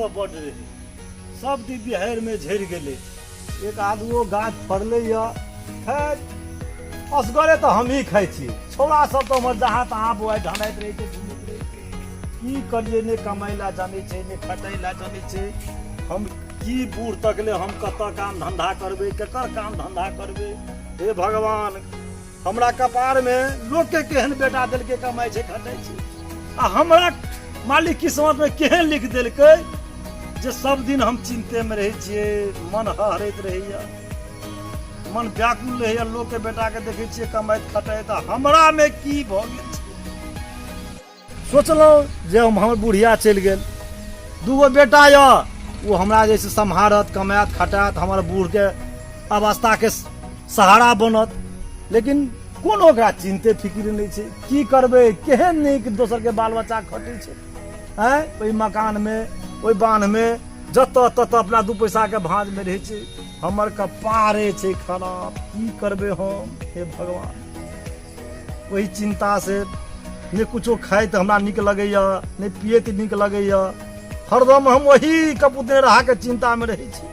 तऽ बड्ड रहै, सब दिन बिहाड़िमे झड़ि गेलै। एक आधो गाछ फड़लै यऽ। खैर, असगरे तऽ हमही खाइ छी, छौड़ा सब तऽ हमर जहाँ तहाँ बौआइ ढनाइत रहै छै, घुमैत रहै छै। की करियै, नहि कमाइ लए जानै छै, नहि खटै लए जानै छै। हम की बूढ़ तकले हम कतऽ काम धन्धा करबै, केकर काम धन्धा करबै? हे भगवान, हमरा कपारमे लोकके केहन बेटा देलकै, कमाइ छै खटै छै, आ हमरा मालिक किस्मतमे केहन लिख देलकै जे सब दिन हम चिन्तेमे रहै छियै। मन हहरैत रहैया, मन व्याकुल रहैया। लोकके बेटाके देखै छियै कमाइत खटैत, आ हमरामे की भऽ गेल छै? सोचलहुँ जे हम हमर बुढ़िया चलि गेल, दूगो बेटा यऽ, ओ हमरा जे छै सम्हारत, कमायत खटायत, हमर बूढ़के अवस्थाके सहारा बनत। लेकिन कोनो ओकरा चिन्ते फिक्र नहि छै। की करबै? केहन नीक दोसरके बाल बच्चा खटै छै, आँय, ओहि मकानमे, ओहि बान्हमे, जतऽ ततऽ अपना दू पैसाके भाँजमे रहै छै। हमर कपारे छै खराब। की करबै हम? हे भगवान, ओहि चिन्तासँ नहि कुछो खाइत हमरा नीक लगैए, नहि पियैत नीक लगैए। हरदम हम ओही कपूतने रहाके चिन्तामे रहै छी,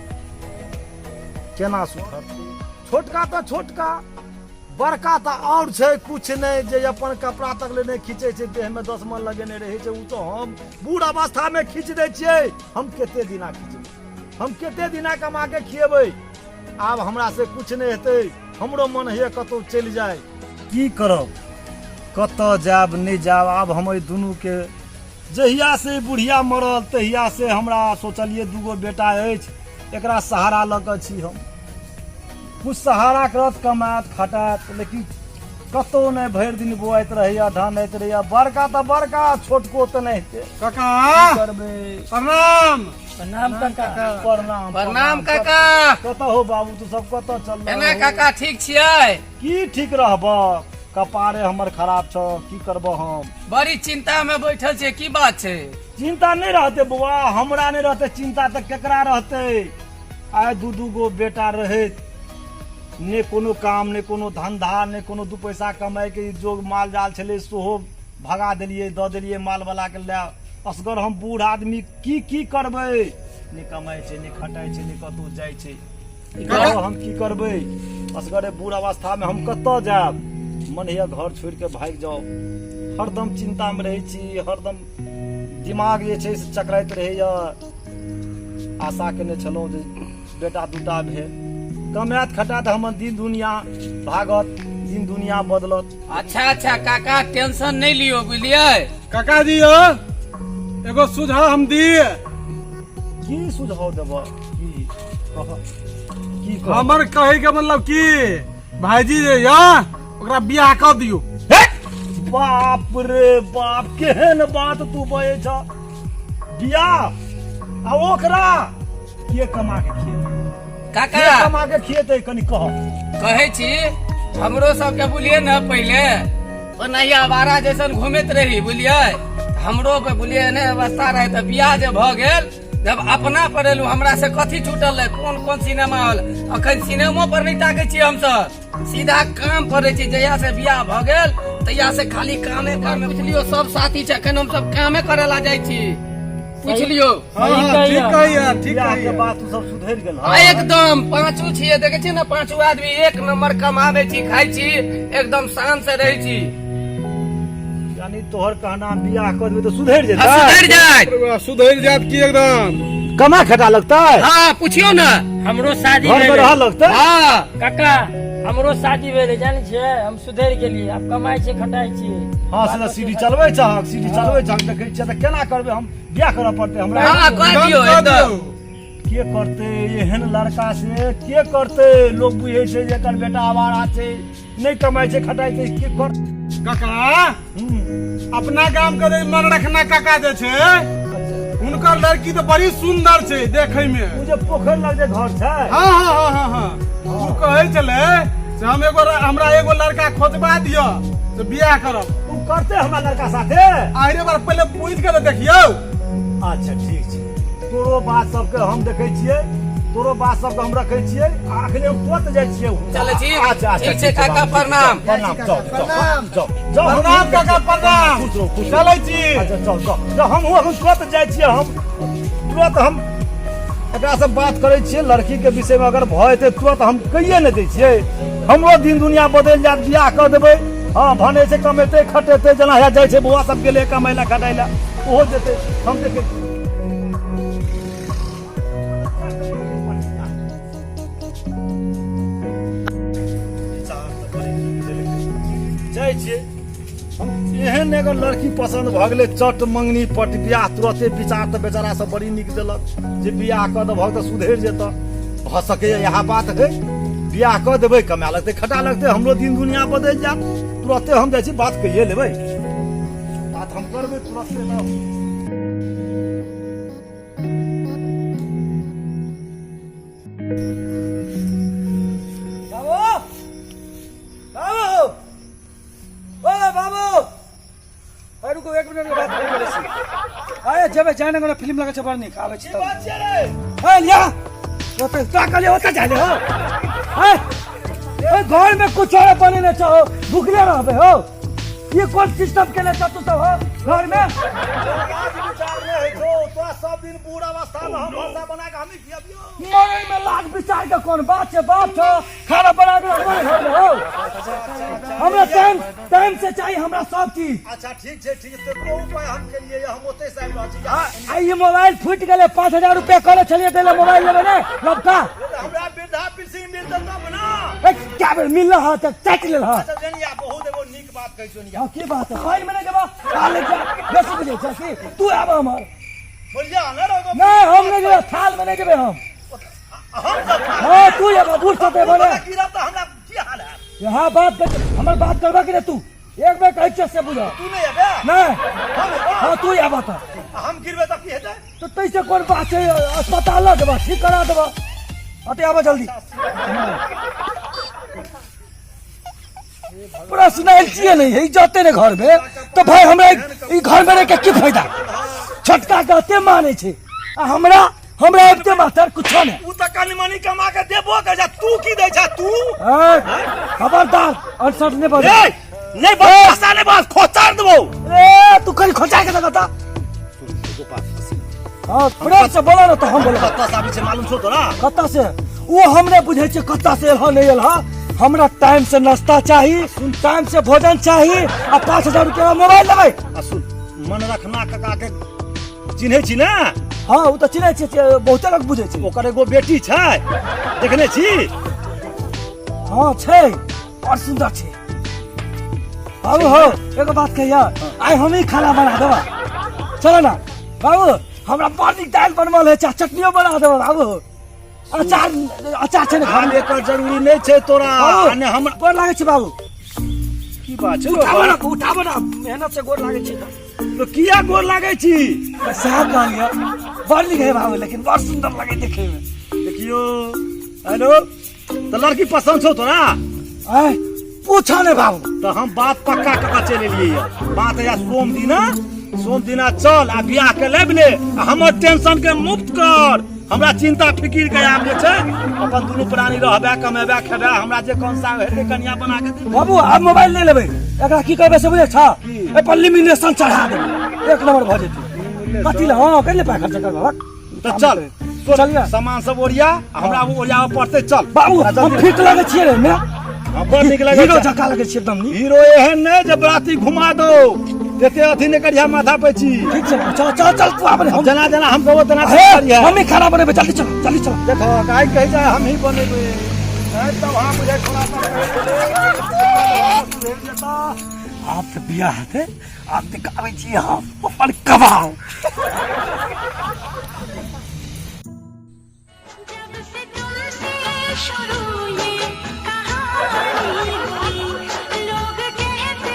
केना सुधरतै। छोटका तऽ छोटका, बड़का तऽ आओर छै कुछ नहि, जे अपन कपड़ा तक ले नहि खींचै छै, देहमे 10 मन लगेने रहै छै। ओ तऽ हम बूढ़ अवस्थामे खींच दै छियै। हम कते दिना खींचबै? हम कते दिना कमा के खिएबै? आब हमरा से कुछ नहि हेतै। हमरो मन होइए कतहु चलि जाय। की करब, कतऽ जायब, नहि जायब? आब हम एहि दुनूके, जहिया से बुढ़िया मरल तहिया से हमरा सोचलियै, दूगो बेटा अछि, एकरा सहारा लऽ कऽ छी हम, कुछ सहारा करत, कमायत खटायत। लेकिन कतहु नहि, भरि दिन बौआइत रहैया, ढानैत रहैया। बड़का तऽ बड़का, छोटको तऽ नहि हेतै। काका, की करबै? प्रणाम। प्रणाम काका। प्रणाम। प्रणाम काका। कतऽ हो बाबू, तू सब कतऽ चल? केना काका, ठीक छियै? की ठीक रहब, कपारे हमर खराब छौ। की करब हम? बड़ी चिंता में बैठल छियै, की बात छै? चिंता नहि रहते बौआ? हमरा नहि रहते चिंता तऽ केकरा रहते? आइ दू दू गो बेटा रहैत ने कोनो काम, ने कोनो धंधा, ने कोनो दू पैसा कमाइके जोग। माल जाल छलै, सेहो भगा देलियै, दऽ देलियै माल वाला के लए। असगर हम बूढ़ आदमी की की करबै? नहि कमाइ छै, नहि खटाइ छै, नहि कतहु जाइ छै। कहू, हम की करबै? असगरे बूढ़ अवस्थामे हम कतऽ जायब? मन होइए घर छोड़ि कऽ भागि जाउ। हरदम चिन्तामे रहै छी, हरदम दिमाग जे छै से चकराइत रहैए। आशा केने छलहुँ जे बेटा दूटा भेल, कमायत खटायत, हमर दिन दुनिया भागत, दिन दुनिया बदलत। अच्छा काका, टेंशन नहि लियौ, बुझलियै? काका जी यौ, एगो सुझाव हम दी। की सुझाव देब? की कह, की कह? हमर कहे के मतलब की, भाईजी जे यऽ ओकरा बियाह कऽ दियौ। हे! बाप रे बाप, केहन बात तू बजै छ? बियाह? आ ओकरा के कमा के खिएतै? काका, के कमा के खिएतै, कनि कह। कहै छी, हमरो सबके बुझलियै ने, पहिले ओनाही आवारा जैसन घूमैत रही, बुझलियै? हमरो पे बुझलियै ने अवस्था रहै, तऽ बियाह जे भऽ गेल, जब अपना पर एलू, हमरा से कथी छूटल रहै? कोन कोन सिनेमा हॉल? अखन सिनेमो पर नहि ताकै छियै हमसब, सीधा काम पर रहै छी। जहिया से बियाह भऽ गेल तहिया से खाली कामे कामे, बुझलियौ? सब साथी छै, अखन हमसब कामे करे ला जाइ छी, बुझलियौ? हाँ, हाँ, ठीक कहैया, ठीक बियाह के कहैया। बाद तू सब सुधरि गेल? आ एकदम पाँचू छियै, देखै छियै ने, पाँचू आदमी एक नंबर कमाबै छी, खाइ छी, एकदम शान से रहै छी। यानी तोहर कहना बियाह कर देबै तऽ सुधरि जेतै? आ, सुधरि जायत। सुधरि जायत की एकदम। कमा खटा लगतै? हाँ, पुछियौ ने। हमरो शादी घर में भेलै। रहऽ लगतै? हाँ। काका, हमरो शादी भेलै, जानै छियै? हम सुधरि गेलियै, आब कमाइ छियै, खटाइ छियै। हाँ, से तऽ सीढ़ी चलबै छहक, सीढ़ी चलबै छहक, देखै छियै। तऽ केना करबै हम? बियाह करऽ पड़तै हमरा? हाँ, कह दियौ। कऽ एकदम। दियौ। के करतै एहन लड़का से? के करतै? लोग बुझै छै जे एकर बेटा आवारा छै, नहि कमाइ छै, खटाइ छै। के कर? काका, अपना गाम के जे मन रखना काका जे छै, हुनकर लड़की तऽ बड़ी सुंदर छै देखै में। ओ जे पोखरि लग जे घर छै? हाँ हाँ हाँ हाँ हाँ, ओ कहै छलै से हम एगो, हमरा एगो लड़का खोजबा दिअ से बियाह करब। ओ करतै हमरा लड़का साथे? आहिरे बार, पहिले पूछि के तऽ देखियौ। अच्छा, ठीक छै। तोरो बात सबके हम देखै छियै, तोरो बात सबके हम रखै छियै, आ अखने हम तुरंत जाइ छियै हुनका। चलै छी? अच्छा अच्छा। ठीक छै काका, बाबू, प्रणाम। प्रणाम, जाउ जाउ जाउ जाउ। प्रणाम काका, प्रणाम। खुश रहू, खुश रहू। चलै छी। अच्छा, जाउ जाउ जाउ। हमहूँ अखन तुरंत जाइ छियै, हम तुरंत। तुरंत हम एकरा से बात करै छियै लड़की के विषय में। अगर भऽ जेतै तुरंत हम कहिए नहि दै छियै, हमरो दिन दुनिया बदलि जायत। बियाह कऽ देबै। हँ, भने छै कमेतै खटेतै, जेना हे जाइ छै बौआ सब गेलै कमै लए खटाइ लए, ओहो जेतै। हम देखै छियै। जाइ छियै हम। एहन अगर लड़की पसन्द भऽ गेलै, चट मंगनी पट बियाह तुरते। विचार तऽ बेचारा सब बड़ी नीक देलक जे बियाह कऽ देबहक तऽ सुधरि जेतऽ। भऽ सकैए इएह बात है। बियाह कऽ देबै, कमा लगतै, खटा लगतै, हमरो दिन दुनिया बदलि जायत। तुरते हम जाइ छी, बात कहिए लेबै, बात हम करबै तुरते ना। बाबू, बाबू, ओ बाबू, अरे रुको, एक मिनट के बात करै छी। अरे जेबै जयनगर, फिल्म लगै छै, बड़ नीक। आबै छी तब। ए लिया, ओतऽ का कहलियै, ओतऽ जाय ले हो। ए ए, घर में कुछ और बनेने छहो, भुखले रहबै हो। ये कोन सिस्टम केने छ तू सब हो घर में? विचार नहि होइ छौ तोरा? सब दिन बूढ़ अवस्था में हम भरसा बना के हमही खियाबियौ? मरै में लाख विचार के कोन बात छै? बाप छौ, खाना बना के रखबै घर में हो। हमरा टाइम टाइम से चाहिए हमरा सब चीज। अच्छा, ठीक छै, ठीक छै, तेकरो उपाय हम केलियै, हम ओतै से आबि रहल छी। आ ई मोबाइल फूटि गेलै, 5000 रुपया कहले छलियै दै लए, मोबाइल लेबै ने लबका? हमरा वृद्धा पेंशन मिलतै तब ना। ए, क्या बेर मिलल ह तऽ चाटि लेल ह। अच्छा जनिया, बहुत एगो नीक बात कहै छौ निया। हाँ, की बात है? पानि में नहि जेबा, थाल ले जा, बेसी बुझै छै की तू? आब हमर बोलिया ने रहो। नहि, हम नहि जेबै, थाल में नहि जेबै हम। हम सब हाँ, तू एबा, बूढ़ सब एबा ने। गिरब तऽ हमरा की हाल है? यहाँ बात कर, हमर बात करबा कि नहि तू? एक बेर कहै छियै से बुझ। तू नहि एबे? नहि। हम एबो। हाँ, तू आबा तऽ। हम गिरबे तऽ की हेतै? तऽ तैसे कोन बात छै? अस्पताल लऽ जेबा, ठीक करा देबा। अते आबा जल्दी। पर्सनैलिटी नहीं है, इज्जते नहीं घर में तो भाई हमरा ई घर में रह के की फायदा? छोटका के अते माने छै आ हमरा हमरा एते मास्टर कुछो नहीं। उ तऽ कनि मनि कमा के देबो कर जा, तू की दै छा तू? ए, खबरदार, अनसठ नहीं बजे। ए, नहीं बस भाषा नहीं, बस खोचार देबो। ए, तू कहीं खोचा के देखा था? हाँ, प्रेम से बोला ना तो हम बोला। कतऽ से आबै छै मालूम छौ तोरा? कत्ता से वो हमने बुझे छै, कत्ता से एल नहीं एल। हमरा टाइम से नाश्ता चाही, टाइम से भोजन चाही आ 5000 रुपया मोबाइल लेबै। आ सुन, मन रखना काका के चिन्है छी ने? हाँ, ओ तऽ चिन्है छियै, बहुते लोग बुझै छै। ओकर एगो बेटी छै, देखने छी? हाँ, छै, बड़ सुन्दर छै। बाबू हो, एगो बात कहिया, आइ हम ही खाना बना देबा, चलो ना बाबू। हमरा बड़ नीक दालि बनबल है, चटनियो बना देबा बाबू। अचार, अचार छै ने घर आब में? एकर जरूरी नहि छै तोरा। बाबू, आ ने हमरा गोर लागै छै बाबू। की बात छै? उठाबो ना, उठाबो ना, मेहनत से गोर लागै छै तऽ। तो किया गोर लागै छी? साहब कहलियै, बड़ नीक है बाबू, लेकिन बड़ सुन्दर लगे देखे में। देखियो, हेलो, तऽ लड़की पसन्द छौ तोरा? आय, पूछो ने बाबू। तऽ हम बात पक्का कऽ के चलि एलियै यऽ। बात या सोम दिना, सोम दिना चल आ बियाह के लाबि ले आ हमर टेंशन के मुक्त कर। हमरा चिंता फिकिर के आब जे छै अपन दुनू प्राणी रहबे, कमेबे, खेबे, हमरा जे कोन सा हेतै कनिया बना के देबै। बाबू, आब मोबाइल नहि लेबै। एकरा की करबै से बुझै छ? एहि पर लिमिनेशन चढ़ा देबै, एक नंबर भऽ जेतै। कथी लए? हँ, कथी लए पाइ खर्चा करबै? तऽ चल। चलिए। सामान सब ओरिया आ हमरा ओरियाबऽ पड़तै, चल। बाबू, हम फिट लगै छियै रे ने? हाँ, बड़ नीक लगै हीरो छै। जकाँ लगै छियै एकदम नीक। हीरो एहन नहि जे बराती घुमा दो, एते अथी नहि करिहा माथा पे छी। ठीक छै, चल चल चल, तू आब हम जेना जेना हम कहबो तेना हे, करिहा। हम ही खाना बनेबै, जल्दी चल, जल्दी चल। देखो, आइ कहै छै हम ही बनेबै। आइ तब हाँ बुझाइ थोड़ा सा सुधरि जेता। आब तऽ बियाह हेतै, आब देखाबै छी हम अपन कबाब। जब से तुमसे शुरू ये कहानी हुई, लोग कहते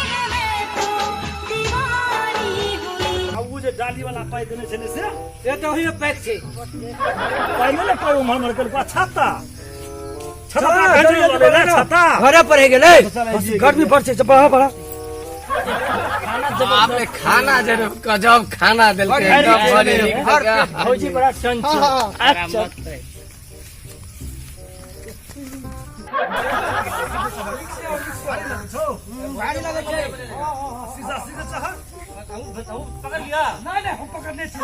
हैं मैं तो दीवानी हुई। आ उ जे डाली वाला पाइ देने छलै से? से तऽ ओहिमे पैक छै। पाइ नहि ने, पाइ उम्हर उम्हर केलको। छाता, छाता चल, कहीं जल्दी लऽ ले, जल्दी। छाता घरे पर हे गेलै। गर्मी बड़ छै, बढ़ा बढ़ा। खाना बाप रे, खाना जरूर गजब खाना देलकै, एकदम बड़ी नीक जकाँ। भौजी बड़ा चंचल। अच्छा। सीधा सीधा चढ़। पकड़ लिया। नहि नहि, हम पकड़ने छी।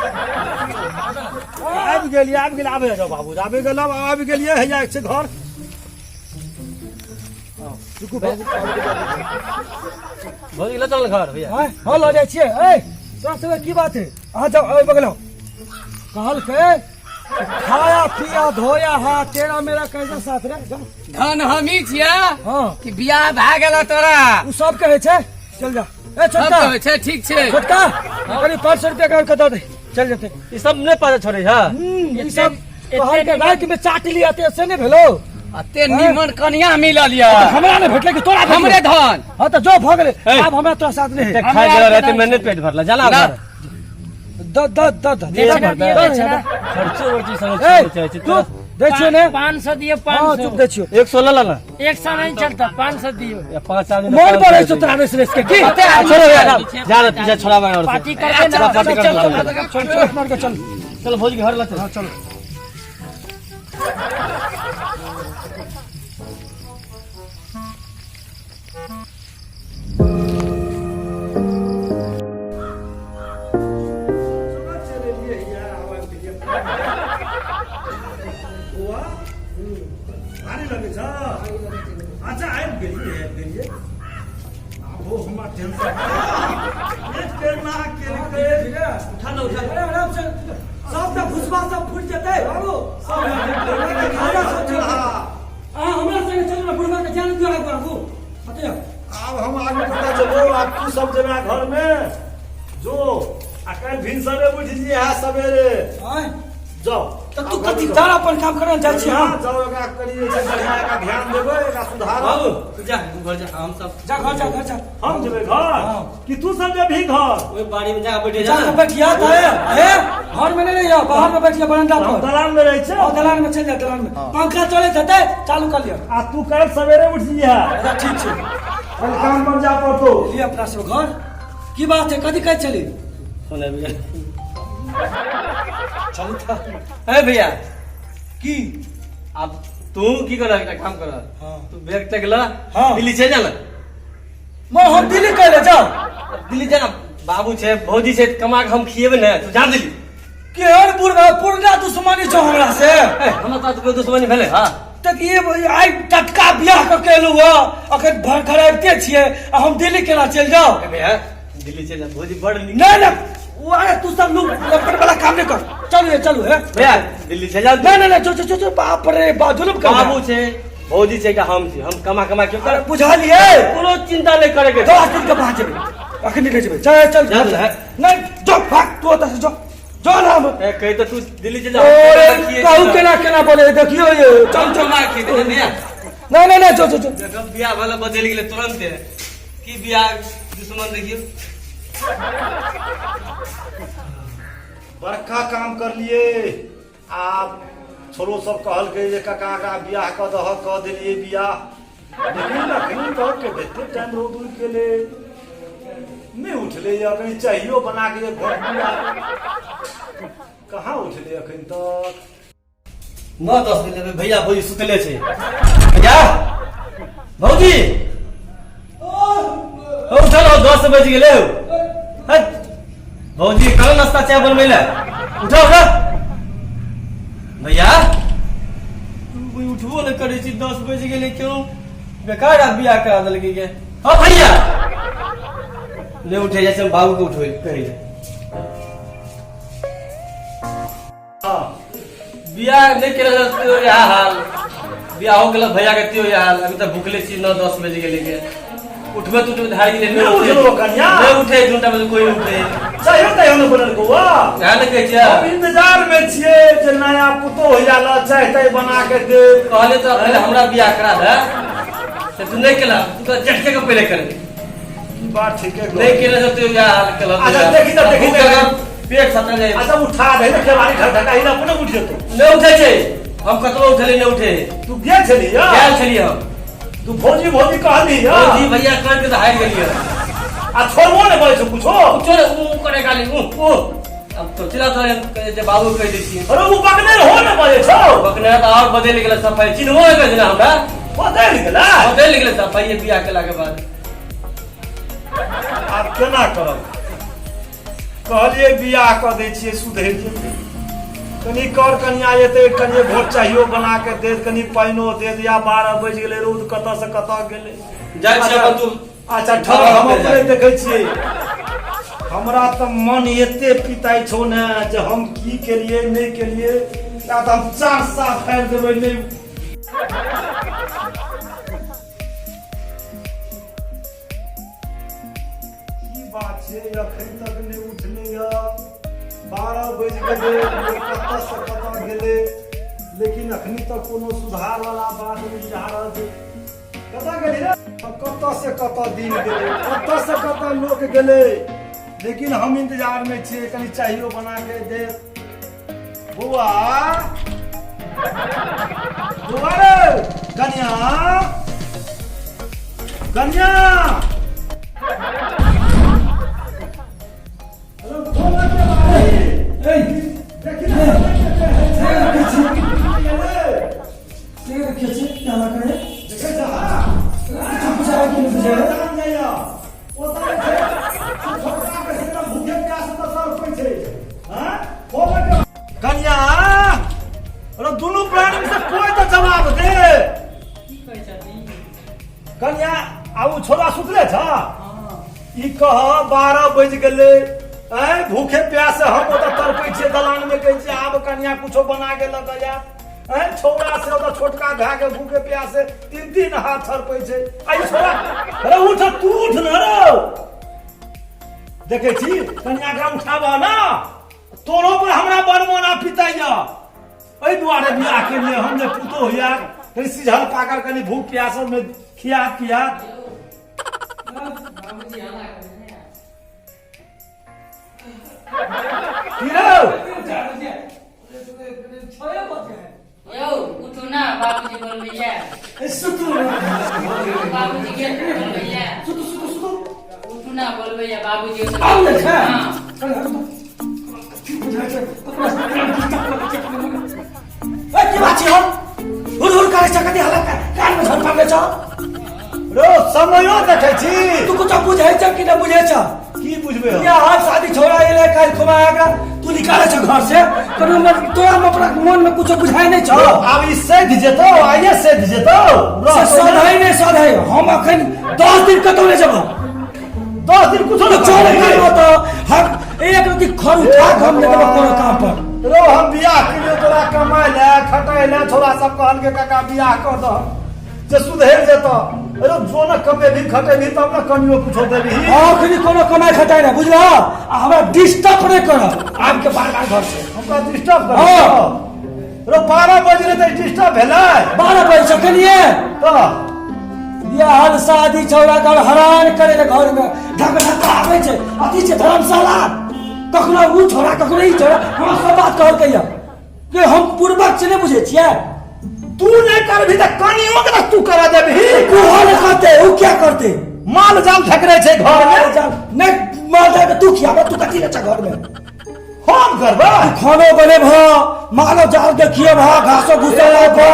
आबि गेलियै, आबि गेलियै, आबे जाउ बाबू, आबि गेलहुँ, आबि गेलियै। हैया छै घर। रुकू बाबू। भौजी लऽ चल घर भैया। हाँ हाँ, लऽ जाइ छियै। ए तोरा सबके की बात है? अहाँ जाओ, ओहि बगल आओ। कहलकै खाया पिया धोया हाथ, तेरा मेरा कैसा साथ रे, जाओ। धन हमी छिया। हाँ। कि बियाह भए गेल तोरा? ओ सब कहै छै चल जा। ए सब छोटका, कहै छै ठीक छै। छोटका, कनि 500 रुपया कर के दऽ दे, चल जेतै। ई सब नहि पाछा छोड़ै है। ई सब कहलकै राति में चाट लिया ते से नहि भेलो। अते निमन कनिया मिलल या। हमरा नहि भेटलै कि तोरा भेटलै? हमरे धन। हाँ तऽ जो भऽ गेलै, आब हमरा तोरा साथ नहि है। खाइ गेल राति में नहि पेट भरला जाला ना। घर। द द द द दक्षिणा दियौ, दक्षिणा। खर्चो वर्ची संग ए, चाहे छै। चुप, दै छियौ ने। 500 दियौ। हाँ। 500। चुप, दै छियौ। 100 लऽ ले ना। 100 नहीं चलता, 500 दियौ। या पाँच आदमी। मन पड़ै छौ तोरा रेस रेस के की? छोड़ो यार, जा रे पीछा छोड़ा और पार्टी करबै ना। पार्टी चल कर। चल चल चल, अपना के चल। चल भौजी के घर लऽ चल। हाँ चल। भारी लगै छ। अच्छा, आबि गेलियै, आबि गेलियै। आबो हमरा टेंशन एक केना केलकै। उठा लो, उठा। अरे आराम से, सब तऽ भुसबा सब फूटि जेतै बाबू, सब खाना सब चल। अहाँ हमरा संगे चलू ने, बुढ़बा के जान दियौ आगू आगू हटियौ। आब हम आगू कतऽ जेबो? आब तू सब जेना घरमे जो आ काल्हि भिनसरे उठि जइहे सवेरे। आँय? जाओ। तऽ तू कथी जा, अपन काम करे जाइ छी हम। जाओ, एकरा कनि जे छै बढ़िआँ, एकरा ध्यान देबै, एकरा सुधारब। बाबू तू जा, तू घर जा, हम सब जा घर जा, घर जा। हम जेबै घर? हाँ। कि तू सब जेबही घर? ओहि बाड़ी में जा बैठे जा जा। के बैठिया तऽ ए घर में नहीं रहिया, बाहर में बैठिया बरंडा हम पर। दलान में रहै छै। और दलान में चल जा, दलान में पंखा चलैत हेतै, चालू कर लिअ। आ तू काल्हि सवेरे उठि जइहे। अच्छा ठीक छै। काल्हि काम पर जा पड़तौ। लिए अपना सब घर। की बात है, कथी कहै छली? सुने भैया। चलू तऽ। ए भैया। की? अब तू की कर, एकटा काम कर। हाँ। तू बैग तक ल। हाँ। दिल्ली चलि जा ना। मैं हम दिल्ली कहले जाओ? दिल्ली जा ना, बाबू छै भौजी छै, कमा के हम खिएबै ने, तू जा दिल्ली। केहन बुढ़बा, पुरना दुश्मनी छौ हमरा से। ए, हमरा साथ कोई दुश्मनी भेलै? हाँ। तऽ ई आइ टटका बियाह कऽ के एलहुँ हँ, अखन भर खराबिते छियै आ हम दिल्ली केना चलि जाउ? ए भैया, दिल्ली चलि जा, भौजी बड़ नीक। नहि नहि, ओ अरे तू सब लोग लपट वाला काम नहीं कर, चलू ये चलू है। भैया दिल्ली चलि जा। नहीं नहीं नहीं, जो जो जो जो, बाप रे बाप, जुलुम कर। बाबू छै भौजी छै कि हम छी, हम कमा कमा के अरे बुझलियै। कोनो चिंता नहि करे के। 10 दिन के बाद जेबै, अखन नहि जेबै। चल चल। चल, है। नहीं जो भाग तू ओतऽ से, जो जो ना हम। ए, कही तऽ तू दिल्ली चलि जा। ओरे कहू केना केना बोले, देखियो ये। चल चल, मार के दे भैया। नहीं नहीं नहीं, जो जो जो। देखब बियाह वाला बदलि गेलै तुरंते, की बियाह दुश्मन देखियौ। बड़का काम करलिए। आब छोरो सब कहलकै जे काका एकरा बियाह कऽ दहक, कऽ देलियै बियाह। लेकिन अखन तक एते टाइम रौद उगि गेलै, नहि उठलै। अखन चाहियो बना के घर पिया, कहाँ उठलै अखन तक? 9-10 बजे भैया भौजी सुतले छै। भैया भौजी हौ, उठल हौ, 10 बजि गेलै हौ। हट, भौजी कल नाश्ता चाय बनबै लए, उठो उठो। भैया तू उठबो नहि करै छी, 10 बजि गेलै, क्यों बेकार आब बियाह करा देलकै के। हँ भैया नहि उठे जाइ छै, हम बाबू के उठबै कहै लए। बियाह नहि केले त्यो इएह हाल, बियाहो केलक भैया के त्यो इएह हाल। अभी तक भूखले छी, 9-10 बजि गेलै के, उठबे तऽ उठबे हारि गेलै। नहि उठलो कनिया? नहि उठे, दूटा बजे कोई उठे। चाहियो तहियो नहि बनल बौआ। इएह ने कहै छियै। हम इंतजार में छियै जे नया पुतोह आयल, चाय ताय बना के दे। कहले तऽ पहिले हमरा बियाह करा दे, से तू नहि केलक, तू तऽ झटके के पहिले करे। ई बात ठीके कहै। नहि केले तऽ तू इएह हाल केलक। अच्छा, देखी तऽ, देखी तऽ। पेट सटा जाइ। अच्छा उठा दे ने, केवाड़ी ठकठकाही ने, अपने उठि जेतौ। नहि उठै छै, हम कतबो उठेली नहि उठे। तू गेल छली? गेल छलियै हम। तू भौजी भौजी कहली? भौजी भैया कर के तऽ हारि गेलियै। आ छोड़बो नहि करै छौ कुछो? कुछो ने, ऊ करे खाली ऊ ऊ। अब तो चिल्ला तो हम जे बाबू कहि दै छियै। अरे ओ बकने हो ने बजे छौ। बकने तऽ आओर बदलि गेलै सफाई, चिन्हबो नहि करै छै ने हमरा। बदलि गेलै? बदलि गेलै सफाई बियाह केलाके बाद। आब केना करब? कहलियै बियाह कऽ दै छियै सुधरि जेतै कनि कर कनिया एतै कनि घोट चाहियो बना के देत कनि पानिओ देत या 12 बजि गेलै रौद कतऽ से कतऽ गेलै। जाइ छियै अपन तू। अच्छा ठहर, हम अपने देखै छियै। हमरा तऽ मन एते पिताइ छौ ने जे हम की केलियै नहि केलियै, या तऽ हम 4 साल फाड़ि देबै। नहि की बात छै, अखन तक नहि उठलै यऽ, 12 बजि गेलै, कतऽ से कतऽ गेलै, लेकिन अखनी तक कोनो सुधार वाला बात नहि बुझा रहल छै। कतऽ गेली रे? कतऽ से कतऽ दिन गेलै, कतऽ से कतऽ लोक गेलै, लेकिन हम इंतजार में छियै कनि चाहियो बना के दे। बौआ बौआ रे, कनिया कनिया, हेलो, फोन लगे बारी। देखी ना, देखै छी क्या करे। देखै छह? बुझाय कि नहि बुझाय? जान जाइया। ओतऽ जे छै, से छोटका के से तऽ भूखे प्यासे तऽ तड़पै छै। हाँ? खोल के कनिया, अरे दुनू प्राणी में से कोई तऽ जवाब दे। की कहै छथिन? कनिया, आ उ छोरा सुतले छ? ई कह, 12 बजि गेलै, आँय, भूखे प्यासे हम ओतऽ तड़पै छियै दलान में, कहै छियै आब कनिया कुछो बना के लऽ कऽ जायत। आँय, छौड़ा से ओतऽ छोटका भाय के भूखे प्यासे 3-3 हाथ छड़पै छै। आ ई छोड़ा, अरे उठ, तू उठ न रौ। देखै छी कनिया के उठाबह ना, तोरो पर हमरा बड़ मोन आ पिताइया। एहि दुआरे बियाह केलियै हम जे पुतोह यार कनि सिझल पाकल कनि भूख प्यासल में खिया पिया। बाबूजी हल्ला करै ने। की रौ? यौ उठू ना, बाबूजी बोलबैया। सुतू। बाबूजी के बोलबैया। सुतू सुतू सुतू। उठू ना, बोलबैया बाबूजी। आउ ने छै। हाँ। की बुझाय छै अपना ए, की बात छै? हम हुर हुर करै छ, कति हल्ला कान में झोर पाबै छ। रौ समयो देखै छी। तू कुछ बुझै छ कि न बुझै छ? की बुझबै हम? या आज शादी छोड़ा एले काल खुमा आगा तू निकाले छ घर से, कोनो मन तोरा में अपना मन में कुछ बुझाय नहीं छ। आब ई सधि जेतौ, आइए सधि जेतौ। से सधै नहीं सधै, हम अखन 10 दिन कतौ नहीं जेबो। 10 दिन कुछो तो नहीं चल करबही? करबो तो हम एक रति खर उठा के हम नहीं देबो कोनो काम पर। रौ हम बियाह केलियौ तोरा कमाय लए खटाय लए, छोरा सब कहलकै काका बियाह कर दह जे सुधरि जेतौ। अरे जो न कमेबही खटेबही तब न कनियो कुछो देबही। अखनी कोनो कमाई खटाई ना बुझल, आ हमरा डिस्टर्ब नहीं कर आब के बार बार घर से। हमरा डिस्टर्ब कर? हाँ। रौ 12 बजे रे तऽ डिस्टर्ब भेलै? 12 बजे सकलिए तऽ बियाह शादी छौड़ा के हरान करे ले घर में ढक ढक आबै छै, अथी छै धर्मशाला, कखनो ऊ छोड़ा कखनो ई छोड़ा। हमरा सब बात कहलकै यऽ कि हम पूर्वक से नहीं बुझै छियै। तू नहीं करबही तऽ कनियो के तऽ तू करा देबही। तू नहीं करते, ऊ क्या करते? माल जाल ठकरे छै घर में। माल जाल नहीं, माल जाल के तू खियाबा, तू कथी ले छ घर में? हम करबै? तू खानो बनेबह, मालो जाल के खियेबह, घासो भूसा लाबह।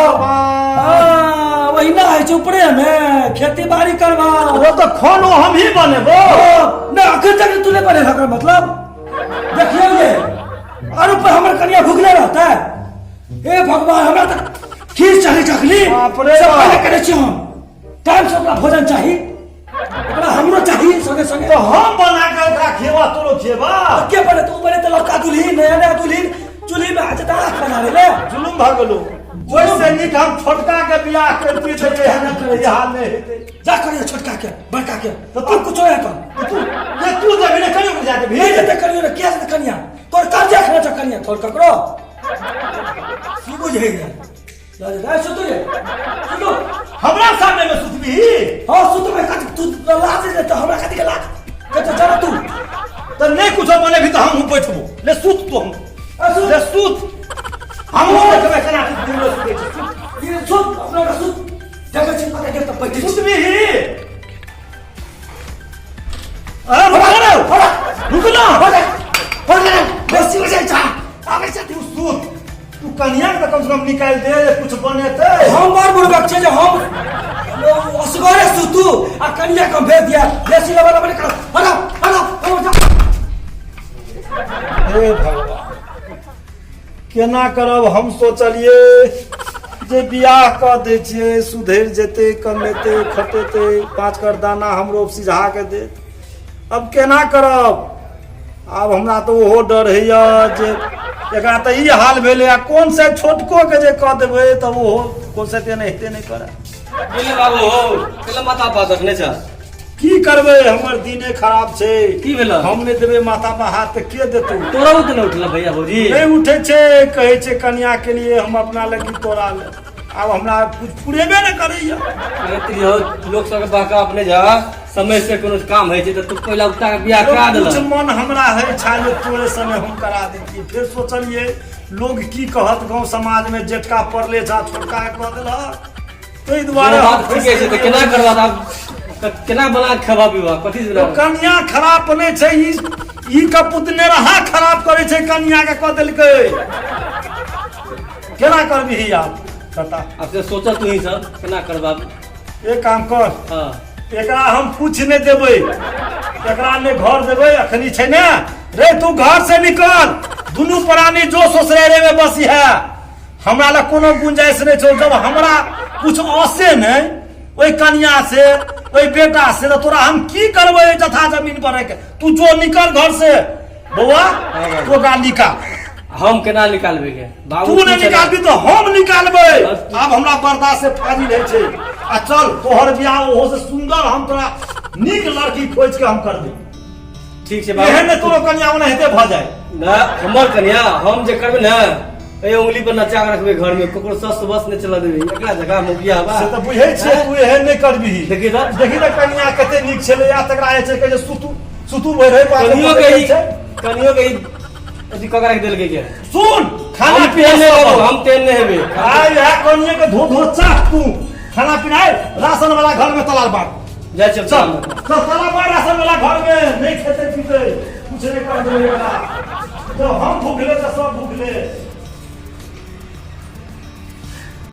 हाँ, वही ना होइ छै ऊपरे में खेती बाड़ी करबह। ओ तऽ खानो हम ही बनेबो। हाँ, नहीं अखन तक तू नहीं बनेबह, एकर मतलब देखियौ ये और ऊपर हमर कनिया भुखले रहता है। हे भगवान, हमरा तऽ खीर चाही जखनी। बाप रे सब बाप। पहिले करै छी हम, टाइम से ओकरा भोजन चाही, ओकरा हमरो चाही संगे संगे। तऽ हम बना के ओकरा खेबा तोरो खेबा। के बने? तू बने तऽ लड़का दुल्हीन, नया नया दुल्हीन चूल्ही में आ जेता हाथ बना ले। जुलुम भऽ गेलो, ओहिसे नीक हम छोटका के बियाह करतियै तऽ एहन ई हाल नहि हेतै। जा करियो छोटका के बड़का के, तऽ तू कुछो है कर। तू ये तू देबही ने कनियो के जा देबही? नहीं जेतै कनियो ने, किया जेतै कनिया? तोर कर्जा खेने छौ कनिया तोर ककरो की बुझै ने लऽ जेतै। ए, सुतू रे सुतू। हमरा सामने में सुतबही? हाँ सुतबै, कथी तू लाज जेतै हमरा, कथी के लाज कतौ चल तू। तऽ नहि कुछो बनेबही तऽ हमहूँ बैठबो। ले सुत तू, हम ए, सुत। ले सुत, हमहूँ देखबै केना तू दिन में सुतै छी। सुत। ये सुत, अपना के सुत, देखै छी पता के तऽ बैठे छी। सुतबही? अरे रुक ना, रुक ना, बेसी हो जाइ छै आबै छै। तू सुत, तू कनिया के तऽ कम से कम निकालि दे जे कुछ बनेतै। हम बड़ बुड़बक छै जे हम असगरे सुतू आ कनिया के भेज दिया, बेसी लबा लबा कर। हटा हटा हटा जा। हे भगवान, केना करब? हम सोचलियै जे बियाह कऽ दै छियै, सुधरि जेतै, कमेतै खटेतै, 5 कर दाना हमरो सिझा के देत। अब केना करब? आब हमरा तऽ ओहो डर होइए जे एकरा तऽ ई हाल भेलै आ कोन से छोटको के जे कऽ देबै तऽ ओहो कोन से एनाहिते नहि करय। बोले बाबू हो, केला माथा पर रखने छ? की करबै, हमर दिने खराब छै। की भेलै? हम नहि देबै माथा पर हाथ तऽ के देतौ? तोरा तऽ नहि उठल भैया भौजी? नहि उठै छै। कहै छै कनिया के लिए हम अपना लगी तोरा ले। आब हमरा कुछ पुरेबे नहि करैया। अरे त्रिहो, लोक सबके बहका अपने जा समय से कोनो काम होइ छै तऽ तू पहिला उठा के बियाह करा कुछ देलक। मन हमरा है छा जे तोरे संगे हम करा दैतियै। फेर सोचलियै लोग की कहत गाँव समाज में, जेठका पड़ले छा छोटका के कह देलक, ताहि दुआरे बात हम ठीके छै। तऽ केना करबा आब? तऽ केना बना के खेबा पीबा, कथी से तो बना? कनिया खराब नहि छै, ई ई कपुतने रहा खराब करै छै, कनिया के कऽ देलकै। केना करबिही आब बता? आब से सोचऽ तू ही सब केना करबा। एक काम कर। हँ। एकरा हम कुछ नहि देबै, एकरा नहि घर देबै। अखनी छै ने रे, तू घर से निकल, दुनू प्राणी जो ससुरारे में बसी है, हमरा लग कोनो गुंजाइश नहि छौ। जब हमरा कुछ असे नहि ओहि कनिया से, ओहि बेटा से, तऽ तोरा हम की करबै ओहि जथा जमीन पर रहिके? तू जो निकल घर से। बौआ, तू ओकरा निकाल। हम केना निकालबै के बाबू? तू नहि चला। निकालबी तऽ हम निकालबै। आब हमरा बर्दाश्त से फाजिल होइ छै। आ चल, तोहर बियाह ओहो से सुंदर हम तोरा नीक लड़की खोजि के हम करबै। ठीक छै बाबू। एहन नहि तोरो कनिया ओनाहिते भऽ जाय। ना, हमर कन्या हम जे करबै ने, एहि उंगली पर नचा के रखबै घर में, ककरो सस बस नहि चला देबै एकरा जगह मुखिया बा। से तऽ बुझै छियै, तू एहन नहि करबिही। देखी तऽ। देखी ने कनिया कते नीक छलै आ तकरा जे छै कहै छै सुतू सुतू भरि रहै पाँच कनियो के ई छै। कनियो के ई अथी कऽ के राखि देलकै के। सुन, खाना हम पीना तेहन नहि सब बाबू, हम तेहन नहि हेबै। आइ इएह कनिये के धो धो चाट। तू खाना पीना आइ राशन वाला घर में तलाल बाट। जाइ छियै। चल चल, ताला मार राशन वाला घर में। नहीं खेते पीते कुछ नहीं कर देबै एकरा। जब हम भूखले तऽ सब भूखले।